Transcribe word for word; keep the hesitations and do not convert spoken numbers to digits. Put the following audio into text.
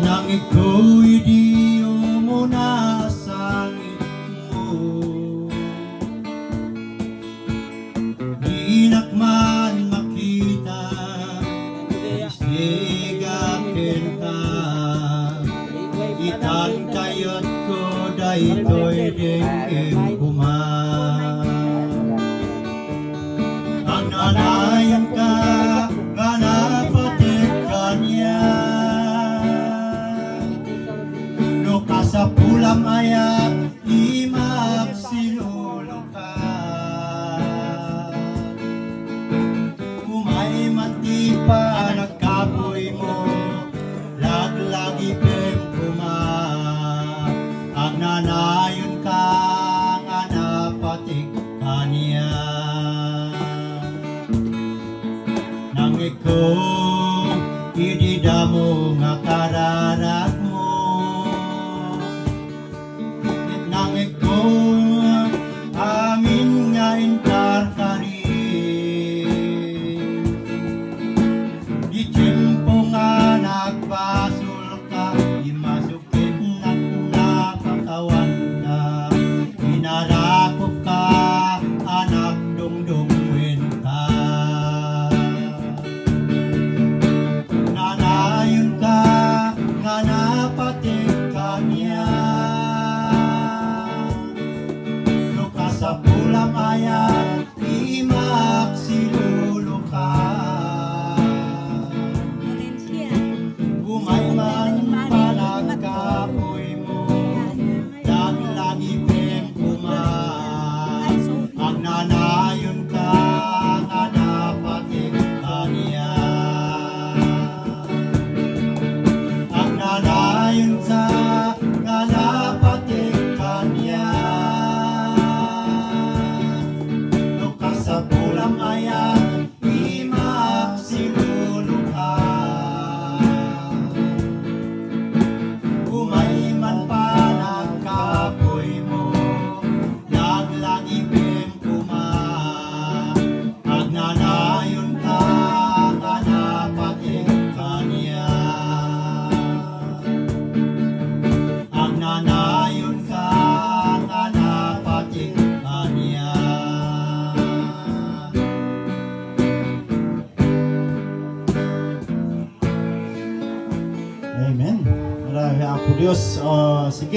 Sangitko idi umuna a sangitmo. Dinak man makita, isigak kenka. Itan kayatko daytoy dengngem koma. Agnanayon ka nga napatik kaniak no kasapulam aya ti maksiluluka. Umay man ti panagkapoymo, laglagipem koma, agnanayon ka nga napatik kaniak. Nangngegko idi damo nga kararagmo. Nangngegko amin nga inkarkari. Di tiempo nga nagbasolka, imasukitnak napakawanka. Inarakopka, anak, dungdungngoenka. Nanayon ka nga napatik kaniak. No kasapulam aya ti maksiluluka. Umay man panagkapoymo, laglagipem koma. Agnanayon ka nga napatik kaniak. Agnanayon ka nga napatik kaniak. No kasapulam aya ti maksiluluka. Umay man panagkapoymo, laglagipem koma. Agnanayon ka nga napatik kaniak. Agnanayon ka nga napatik kaniak. Amen. Grabe, Apo Dios. Ah, sige.